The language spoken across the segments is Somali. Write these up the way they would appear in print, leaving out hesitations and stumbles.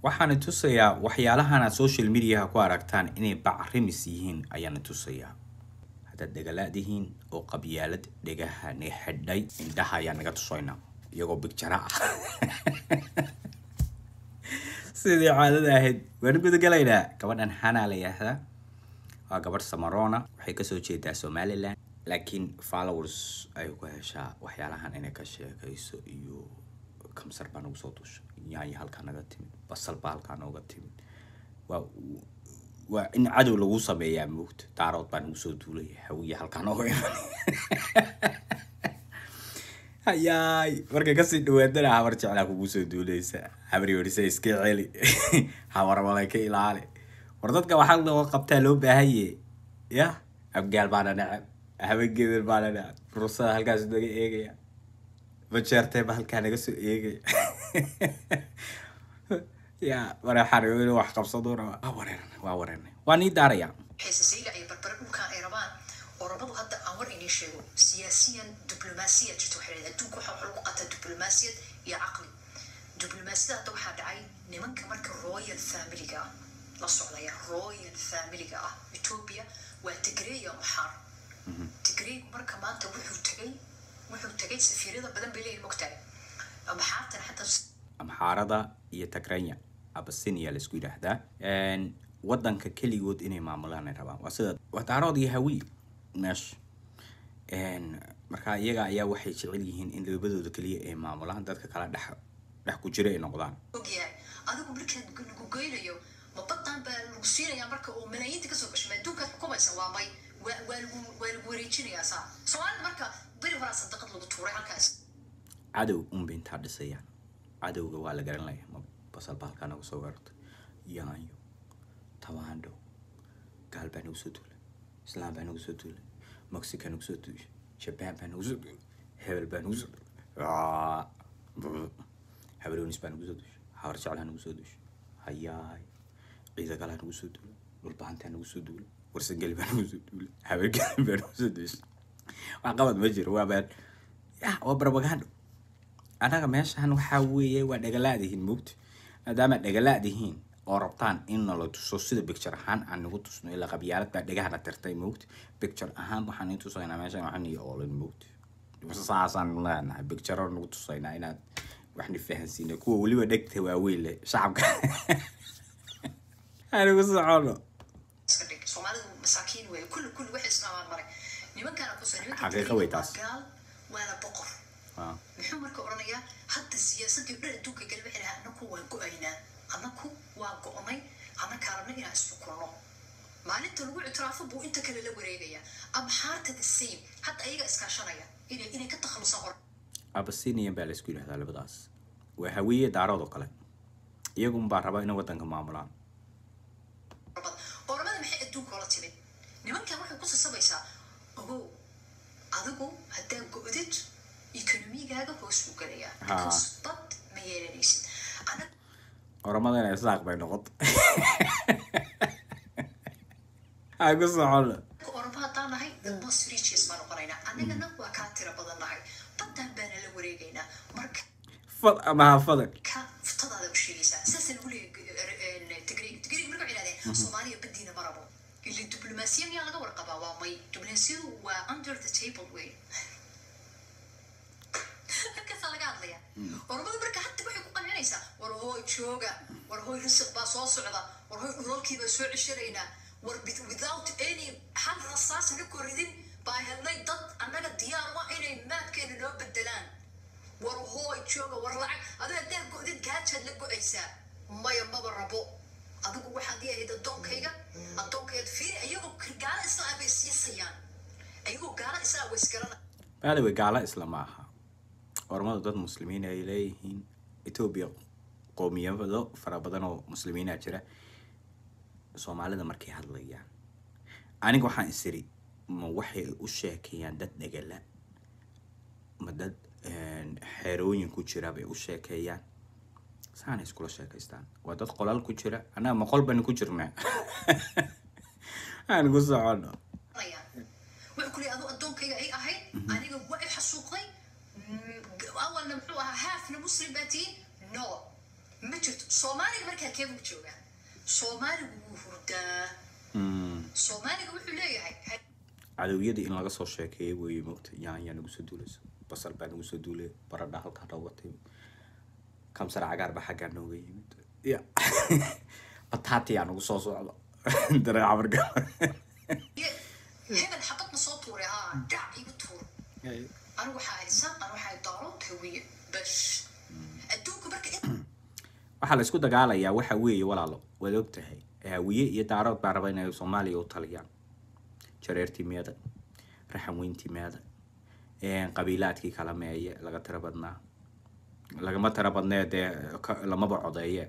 Waxaana tusayaa waxyaalahan aad social mediaha ku aragtaan inay bacrimis yihiin ayaana tusayaa. Haddaad dhegalaadihiin oo qabyaalad dhegaha ni xidhay, indhaha ayaa naga tusaynaa iyagoo bigjara ah. Sidii caadada ahayd waan gudagalaynaa. Gabadhan Hanaa la yidhaahdaa, waa gabadh Samarona, waxay kasoo jeedaa Somaliland, laakiin followers ay ku heshaa waxyaalahan inay ka sheekayso. Iyo kamsar baa nagu soo duushay, yaanyo halkaa naga timid, basal baa halkaa nooga timid. Waa in cadow lagu sameeyaa moogta. Daarood baa nagu soo duulaya, Hawiye halkaa nooga iman. Hayaay, markay kasii dhawaadana Habar Jeclaa kugu soo duuleysa, Habar Yoorisa iska celi, Habar Malay ka ilaali. War dadka waxaa loo qabtaa loo baahaye ya. Abgaal baana necab, Habageedar baana necab, Fursada halkaas naga eegaya, Bajeertee ba halkaa naga soo eegaya. Ya mareexaan inuu wax qabsaduu rabaa. Waa wareernay, waa wareernay, waa nii daaraya. Xiisasayla iyo Barbare dhulkan ay rabaan Oromadu. Hadda aan war inii sheego, siyaasiyan diblomaasiyad jirto. Waxay leedahay adduunka waxa wax lagu qataa diblomaasiyad iyo caqli. Diblomaasiyada hadda waxaa dhacay nimanka marka royal familyga ah la socdaya, royal familyga ah Ethiopia waa Tigray iyo Amxaar. Tigraygu marka maanta wuxuu tagay safiirada badan bay leeyihin, mogtahay, Amxaartana xataa. Amxaarada iyo Tagrenya, Abasinia la isku yidhaahdaa, wadanka keligood inay maamulaan ay rabaan. Waa sida waa Daarood iyo Hawiye meesha. Marka iyaga ayaa waxay jecel yihiin in labadooda keliya ay maamulaan, dadka kala dhex ku jira ay noqdaan. Ogyahay adigu markaad lagu geynayo, ma badan baa lagu siinayaa marka oo malaayiinta kasoo gasho, ma adduunkaad xukumaysa? Waa may, waa lagu wareejinayaa. Saa Soomaalida marka beri horaa sadaqad lagu tuuray halkaas. Cadow unbay intaa dhisayaan. Cadowga waa la garanaya. Ma basal baa halkaa nagu soo weerartay, yaanyo, tabaandho, gaal baa nagu soo duulay, islaam baa nagu soo duulay, Mexica nagu soo duushay, Jaban baa nagu soo duulay, hebel baa nagu soo duulay, Habaroonis baa nagu soo duushay, Habar Jeclaa nagu soo duushay, hayaay, Ciidagalaa nagu soo duulay, Dhulbahantaa nagu soo duulay, Warsangeli baa nagu soo duulay, Habargeli baa nagu soo duushay. Wax qabad ma jiro, waa been ya, waa propaganda. Annaga meeshan waxaa weeye waa dhagalaadihiin mugta. Maadaama dhagalaadihiin oo rabtaan in nala tuso sida picture ahaan aan nagu tusno, ilaa qabyaalad baa dhegahana tirtay mugta. Picture ahaan waxaan in tusaynaa meeshan waxaan iyo oolin mugta. Saasaan leenahay, picture nagu tusaynaa inaad waxni fahansiina kuwa weliba dhegta waaweyn leh shacabka. Anigu socono. Iska dhig Soomaalidu masaakiin weeye, kulli waxay islaamaan maray nimankana kusoo nimanka. Xaqiiqo wey taas. Waa gaal waana boqor. Muxuu marka odhanayaa hadda? Siyaasadii dhan adduunka gali waxay dhahaa annaku waa go-aynaa, annaku waa go-nay, annakaa rabna inaan isxukunno. Maalinta lagu ictiraafo buu inta kale la wareegaya. Amxaarta the same, hadda ayaga iskaashanaya inay ka takhalusaan hor. Abyssinian baa la isku yidhahdaa labadaas. Waa Hawiye, Daarood oo kale. Iyagun baa raba inay wadanka maamulaan. Oromada, Oromada maxay adduunka ola timid nimankan? Waxay ku sasabaysaa, ogow adigu haddaa go-did economygaaga hoos buu gelayaa, because bad ma yeelanaysid anaga. Oromadana Isaaq bay noqota. Aan ku socono. Oromo haddaan nahay, the most richest baan noqonaynaa annagana, waa kaa tira badan nahay, badan baana la wareegaynaa marka. Fad ama ha fadan. Ka futadaada u sheegaysaa saasa lagu leeyahay Tigreeg. Tigreeg marka waxay yidhahdeen Soomaaliya badiina ma rabo. Ila diblomaasiya miyaa laga warqabaa? Waa may, diblomaasiyadu waa under the table wey, halkaasaa laga hadlaya. Oromadu marka hadda waxay ku qancinaysaa, war hooy jooga, war hooy risiq baa soo socda, war hooy dhulalkii baa soo ceshanaynaa, war without any hal rasaas na koridin baa helnay dad annaga diyaar u ah inay maabkeena noo bedelaan, war hooy jooga, war lacag adigo haddaa go-did gaajaad la go-aysaa. Maya, maba rabo. Adigu waxaad ii ahayd addoonkayga, addoonkayga. Fiiri, iyagoo gaalo Islaam bay siisayaan, iyagoo gaalo Islaam way isgarana. By the way, gaalo isla ma aha Oromadu, dad muslimiin ay leeyihiin. Ethiopia qoomiyado fara badan oo muslimiina jira. Soomaalida markay hadlayaan, aniga waxaan isiri, ma waxay u sheekeeyaan dad dhegala, ma dad xerooyin ku jira bay u sheekeeyaan? Saanay iskula sheekaystaan. Waa dad qolal ku jira. Annaga ma qol baynu ku jirnaa? Aan ku socono. Wuxuu ku leeyahay, adu addoonkayga ay ahayd, aniga waa i xasuuqday. Awalna muxuu ahaa, haafna muslim baa tihiin. No, Ma jirto. Soomaaliga marka halkee buu joogaa? Soomaaligu wuu hurdaa. Soomaaliga wuxuu leeyahay Cadowiyadii in laga soo sheekeeyo weeye, moogta. Yaanyaa nagu soo duulayso, basal baa nagu soo duulay, baradha halkaa nooga timid, kamsar cagaar baa xaggaa nooga yimid, ya bataatiyaa nagu soo socda dareeca marka. Hebel xabad ma soo tuuray? Haa, dhac igu tuur. Anigu waxaa ahay Saaq, anigu waxaa ahay Daarood, Hawiye, bas. Adduunku marka Waxaa la isku dagaalayaa waxa weeye, walaalo, waad og tahay, Hawiye iyo Daarood baa raba inay Soomaaliya u taliyaan. Jareertii meeda, Raxan weyntii meeda, qabiilaadkii kala meeye? Laga tiro badnaa, lagama tiro badnee dee, lamaba codeeye,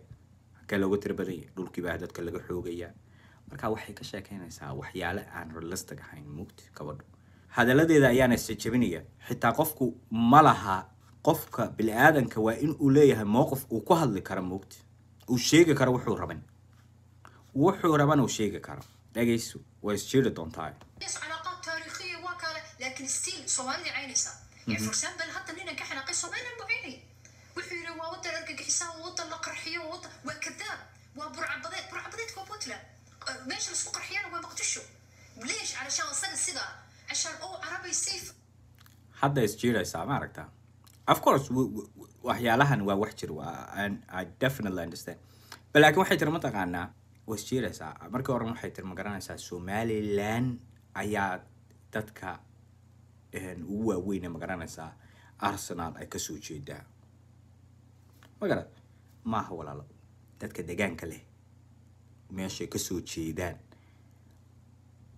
halkee looga tiro badan yahay? Dhulkii baa dadka laga xoogayaa. Marka waxay ka sheekeynaysaa waxyaale aan realistic ahayn, mugti. Gabadho hadaladeeda ayaana isjejebinaya. Xitaa qofku ma laha, qofka bini-aadanka waa in uu leeyahay mowqif uu ku hadli karo, mugti, uu sheegi karo wuxuu raban, wuxuu raban uu sheegi karo. Dhegayso, waa isjeeri doontaa. Yes, علاقات تاريخية waa kale, laakiin still Soomaalida caynaysaa. Yani, for example, hadda ninan ka xanaaqay Somaliland buu caynay. Wuxuu yidhi waa wadan argagixisaa, waa wadan la qarxiyo, waa wadan, waa kadaab, waa burcabadeed. Burcabadeedka waa Puntland, meesha laisku qarxiyana waa Muqdisho. ليش؟ علشان isaga sidaa عشان oo carabay safe. Hadda isjiiraysaa, ma aragtaa? Of course, waxyaalahan waa wax jir, waa and I definitely understand, but laakiin waxay tiri, mataqaanaa, waa isjiiraysaa. Markii hore waxay tiri, ma garanaysaa, Somaliland ayaa dadka ugu waaweyne, ma garanaysaa, Arsenal ay kasoo jeedaa, ma garat maaha, walaalo. Dadka deegaanka leh meeshay kasoo jeedaan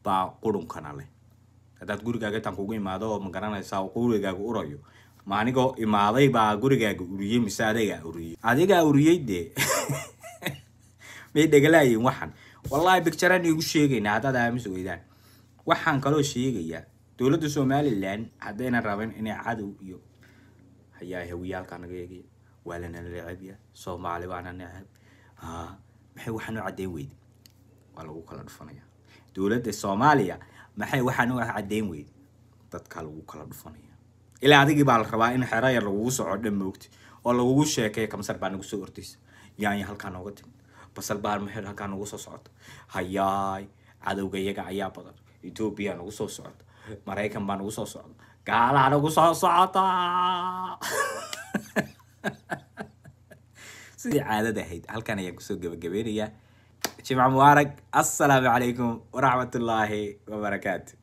baa qurunkana leh. Haddaad gurigaaga intaan kugu imaado oo, ma garanaysaa, oo gurigaaga urayo, ma anigoo imaaday baa gurigaaga uriyey mise adigaa uriyey? Adigaa uriyey dee. May dhegalaayiin waxan? Wallahi picture-an iigu sheegaynaa haddaad aamus weydaan. Waxaan kaloo sheegayaa dowladda Somaliland haddaynan rabin inay cadow iyo hayaa hawiyaalkaa naga eegaya, waa lana necebya, Soomaali baana neceb. Ha, maxay waxaan u caddeyn weyde? Waa lagu kala dhufanaya. Dowladda Soomaaliya maxay waxaan u caddeyn weyde? Dadkaa lagu kala dhufanaya. Ilaa adigii baa la rabaa in xero yar lagugu soco dhan, moogti, oo lagugu sheekeeyo kamsar baa nagu soo ordaysa, yaanya halkaa nooga timid, basal baa maxay halkaa nagu soo socota, hayaay, cadowga iyaga ayaa badan, Etoobiya nagu soo socota, Maraykan baa nagu soo socda, gaalaa nagu soo socota. Sidii caadada ahayd, halkan ayaan kusoo gabagabeynayaa. Jimco mubaarak. Assalaamu calaykum waraxmatullaahi wabarakaatu.